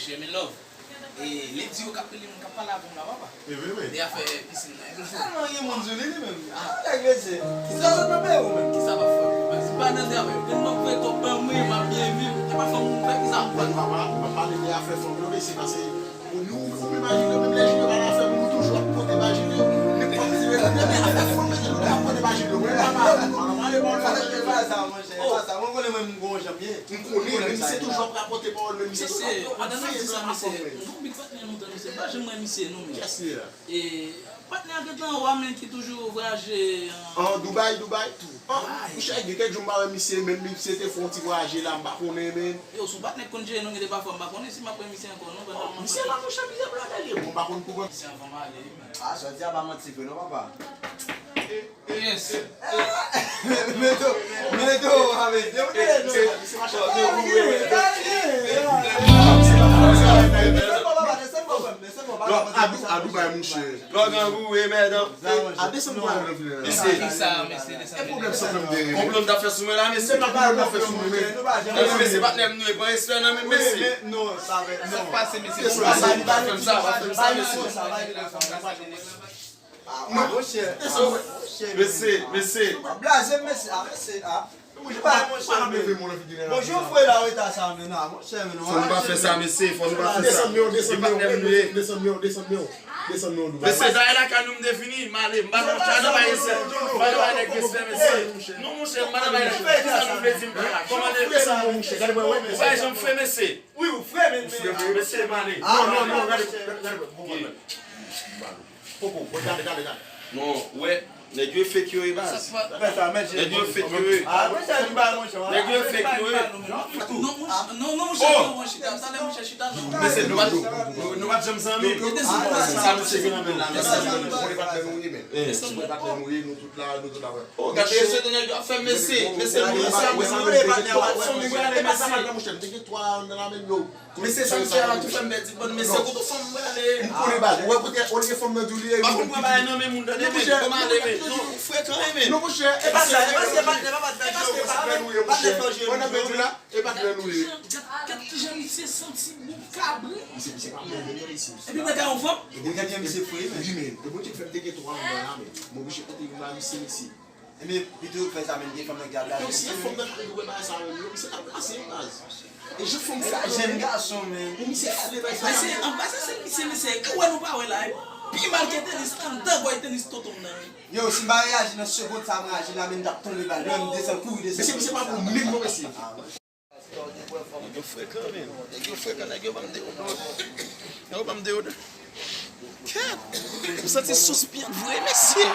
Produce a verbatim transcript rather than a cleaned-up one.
Jemmy Love. E li di yo k ap rele moun k ap pale avè m la, papa. E vre, men. De afè pisin nan. Sèlman gen moun sou li, li menm. Ah, nèg mesye. Kisa sot nan peyi ou menm? Kisa w ap fè? Mwen se pa nan de afè. Gen m ap fè kòb ban mwen, m ap byen viv. E pa fanm moun fè kisa m pral. Papa, m ap pale de afè fanm yo, mesye, paske ou, ou, ou menm a Julio, menm lè Julio pa nan afè moun, ou toujou ap pote ba Julio. Nenpòt ti bagay, menm afè fanm, mesye, nou ap pote ba Julio. Mwen, papa, pale bon, pale bon. E pa sa, monchè, e pa sa. Mwen konnen mwen, m gon jan m ye. M konnen, men misye toujou ap rapòte pawòl, men misye toujou ap fè sa, mesye. M gon big patnè lontan, mesye. M pa janm wè misye, non, men. Kiyès li ye la? E, patnè a gentan anwa, men ki toujou vwayaje an Dubai, Dubai. An, monchè, gen kèk jou m pa wè misye, menm misye te fè yon ti vwayaje la, m pa konnen, men. Yo, sou patnè k konn jere nou, gen de pafwa, m pa konnen si m ap wè misye ankò, non, pandan m ap. Misye la, monchè, misye blagè li ye. Bon, m pa konn poukò. Misye anvan m ale, wi, men. Ah, sa di a pa manti vre, non, papa. Yes. Meto, meto, ave. Adou, Adou bay mouche. Lòg an gou, e mèdan. A desann pou al nan vile la. Mesye. Kisa, mesye, desann. E pwoblèm sa fè m deri. Konplo n t ap fè sou mwen la, mesye. Se pa konplo n t ap fè sou mwen, men. Mesye, patnè m nou, e pran respè nan men, mesye. Non, sa fè, non. Sa k pase, mesye? Konplo n t ap fè m sa, pa fè m sa, mesye. Ah, monchè. Mesye, mesye. Blaze, mesye. Ah, mesye, ah. Monchè, pa monchè. Bonjou, frè la, eta sa, men, ah, monchè, men, non. Fò nou pa fè sa, mesye. Fò nou pa fè sa. Desann men, desann men, desann men, desann men, desann men. Mesye, dayè lakay nou, m te fini, m ale. M pa nan chay nan bay respè. M pa nan bay nèg respè, mesye. Non, monchè, m pa nan bay nèg. Kisa nou vle di m pa la? Kòman de... Ou pa janm fre, mesye. Wi, ou fre, men, men. Mesye, m ale. Non, non, non, gade, gade, gade. Poko, poko, gade, gade, gade. Non, wè, nèg yo fake yo ye, baz. Nèg yo fake yo ye. Nèg yo fake yo ye. Non, monchè, non, non, monchè, non, monchè, chita, talè, monchè, chita, non. Mesye, nou pa, nou, nou pa janm zanmi. Sa misye gen nan men l la, mesye. Ou konnen patnè nou ye, men. Ou konnen patnè nou ye, nou tout la, nou tout la, wè. Oh, gade, mesye, nèg yo ap fè mesye, mesye, nou sa, mesye, nou sa, mesye. Mesye, sa misye a tou fè m pèdi bann mesye, kote fanm mwen ale. M konnen bagay. Ou wè kote, olye fanm nan di w li ye. Pa konn pran bagay nan men moun, tande, men. Kòman ale, men? Non, ou frekan, men. Non, monchè, e pa sa, e pa sa, e pa sa, e pa sa, e pa sa, e pa sa, e pa sa. Mwen nan pèdi la, e pa klè nou ye. Gad, gad kijan misye santi bouk kabrit. Misye, misye pa mwen, men, mesye. Epi bagay yon fanm. Epi gad jan misye fre, men. Wi, men. E Bondye k fè m te gen twa anndan la, men. Mwen oblije pote youn ba misye, mesye. Ebyen, pito yo fè sa, men gen fanm nan ki ap lage. Yo, si yon fanm nan ka rive wè bagay sa menm, yo, misye t ap pase yon baz. E jan fanm sa, jèn gason, men. Misye ale bay sa. Mesye, an pase se misye, mesye, ou wè nou pa wè la, wi. Pi mal ke tenis, anndan gòj tenis tonton m nan, wi. Yo, si m pa reyaji nan segond sa m reyaji la, men m t ap tonbe bal. Yo, m desann, kouri desann. Mesye, misye pa bon menm non, mesye. Nèg yo frekan, men. Nèg yo frekan, nèg yo ban m deyodan. Nèg yo ban m deyodan. Kèt! M santi sous byen vre, mesye.